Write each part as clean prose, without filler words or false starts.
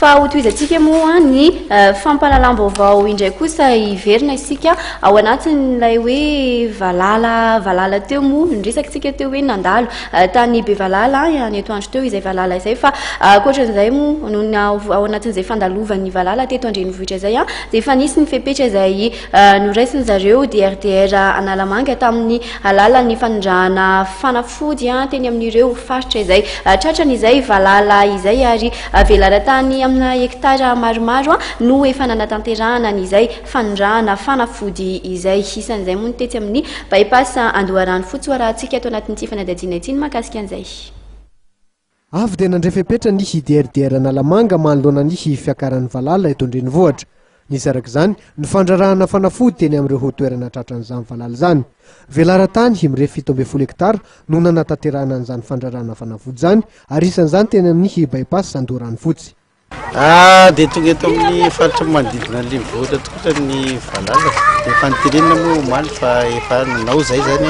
Fa hotohizantsika moa ny fampahalalam-baovao indray kosa hiverina isika ao anatin'ilay hoe valala valala teo moa niresakitsika teo hoe nandalo tany Bevalala ny atoandro teo izay valala izay fa ankoatran'izay moa noho ny ao anatin'izay fandalovan'ny valala teto an-drenivohitra izay dia efa nisy ny fepetra izay Noraisin zareo DRDR Analamanga tamin'ny alalan'ny fanondrahana fanafody teny amin'ireo faritra izay tratrany izay valala izay ary velaran-tany amina hektara maromaro no efa nanatanterahana an'izay fanondrahana fanafody izay. Isan'izay moa ny tetsy amin'ny Bypass Andoharanofotsy ho arahantsika ato anatin'ity fanadihadiana ity ny mahakasika an'izay. Avy dia nandray fepetra ny DRDR Analamanga manoloana ny fiakaran'ny valala eto an-drenivohitra. Nisy araka izany ny fandrarahana fanafody teny amin'ireo toerana tratran'izany valala izany. Velaran-tany mirefy 17 hektara no nanatanterahana an'izany fandrarahana fanafody izany ary isan'izany teny amin'ny Bypass Andoharanofotsy. Ah, dia tonga eto amin'ny faritra manodidina ny renivohitra tokoa ny valala. Efa nitenenina moa omaly fa efa nanao izay zany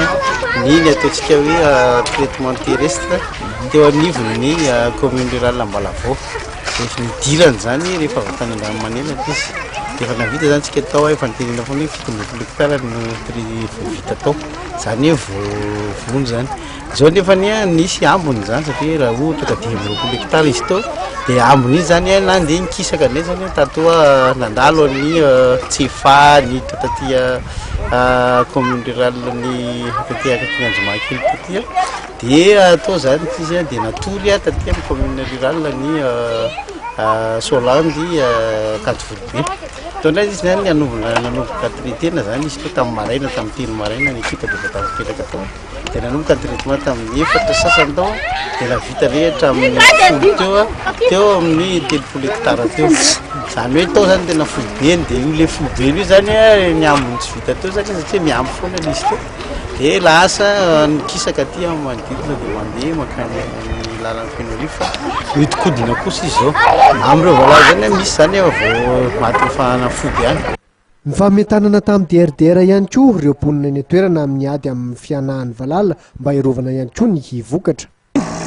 ny ny ataontsika hoe ah, traitement terrestre teo anivon'ny ah, commune rurale Ambalavao. Efa nidirany zany rehefa avy tany Andranomanelatra izy. Dia efa navita zany tsika tao, efa nitenenina foana hoe 17 hectares no vao vita tao. Izany hoe vao vono zany. Izao nefa anie nisy ambiny izany satria raha ohatra ka 25 hectares izy teo dia ambiny iny zany nandeha nikisaka indray zany tato nandalo an'ny Tsefa ny taty commune rurale ny taty akaikin'ny Anjomakely taty dia tao zany izy dia natory taty amin'ny commune rurale ny Soalandy Ankadivoribe. Tao indray izy zany nanomboka traiter-na zany izy teo tamin'ny maraina tamin'ny 3 maraina ny ekipa dia efa tafapetraka tao. Dia nanomboka ny traitement tamin'ny efatra sasany tao dia nahavita re hatramin'ny 10 teo teo amin'ny 30 hectares teo. Izany hoe tao zany tena foibeny dia io le foibeny io zany ny ambiny tsy vita teo zany satria miampy foana ilay izy teo. Dia lasa nikisaka aty amin'ny manodidina dia mandeha mankany amin'ny lalan'i Fenoarivo fa mihodinkodina kosa izy izao. Amin'ireo voalaza izany misy izany vao matin'ny fanafody ihany. Nifametanana tamin'ny DRDR ihany koa ireo mponina eny an-toerana amin'ny ady amin'ny fihanahan'ny valala mba hiarovana ihany koa ny vokatra.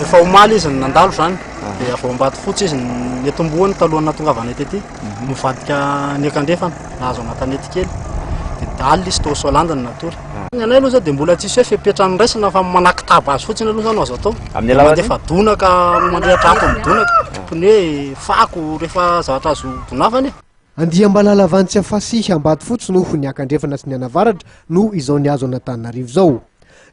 Efa omaly izy no nandalo izany, dia avy ao Ambatofotsy izy nitomboany talohan'ny nahatongavanay tety, nivadika niakandrefana, nahazo an'Antanety kely, dia alina izy tao Soalandy no natory. Ny anay aloha izao dia mbola tsisy hoe fepetra noraisina fa manakitaba azy fotsiny aloha izany no azo atao. Amin'ny alalan'ny? Mandefa donaka, mandrehitra afo amin'ny donaka, tokony hoe fako rehefa zavatra azo donafana e. Andiam-balala avy any Tsiafahy sy Ambatofotsy no niakandrefana sy nianavaratra no izao nihazo an'Antananarivo izao.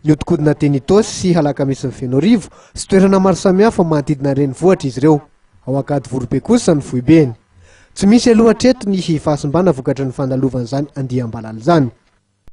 Nihodinkodina teny Itaosy sy Alakamisy Fenoarivo sy toerana maro samihafa manodidina ny renivohitra izy ireo. Ao Ankadivoribe kosa ny foibeny. Tsy misy aloha hatreto ny fahasimbana vokatry ny fandalovan'izany andiam-balala izany.